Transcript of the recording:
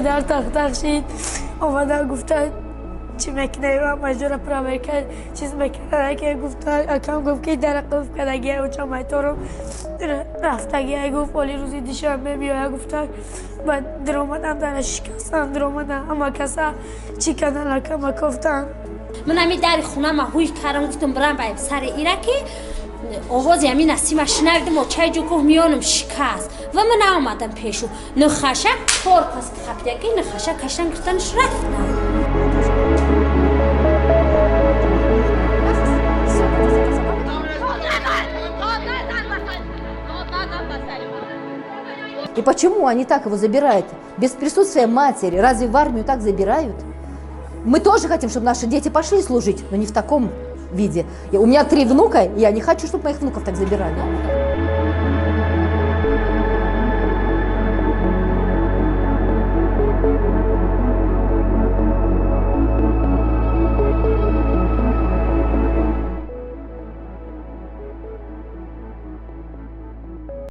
Дар тақ-тақ шид, омада гуфта: «Чӣ мекунем?» Маҷора проверка чиз мекунад ки гуфта, акам гуфт, ки дара қулф кардагия, оча майторум рафтагия, гуфт, оли рӯзи душанбе биёя, гуфта. Баъд диромадам, дара шикастан, диромадан, ҳама каса чӣ кардан, акама кофтан. Ман ҳами дари хунама ҳуй кардам, гуфтам, бирам ба сари ира, ки овози ҳами Насима шунавидим, очаи ҷо гуфт, миёнам шикаст ва ман наомадам пешу. Нухаша чор кас хапияки нухаша кашан гирифтанш рафтам. И почему они так его забирают? Без присутствия матери. Разве в армию так забирают? Мы тоже хотим, чтобы наши дети пошли служить, но не в таком виде. У меня три внука, и я не хочу, чтобы моих внуков так забирали.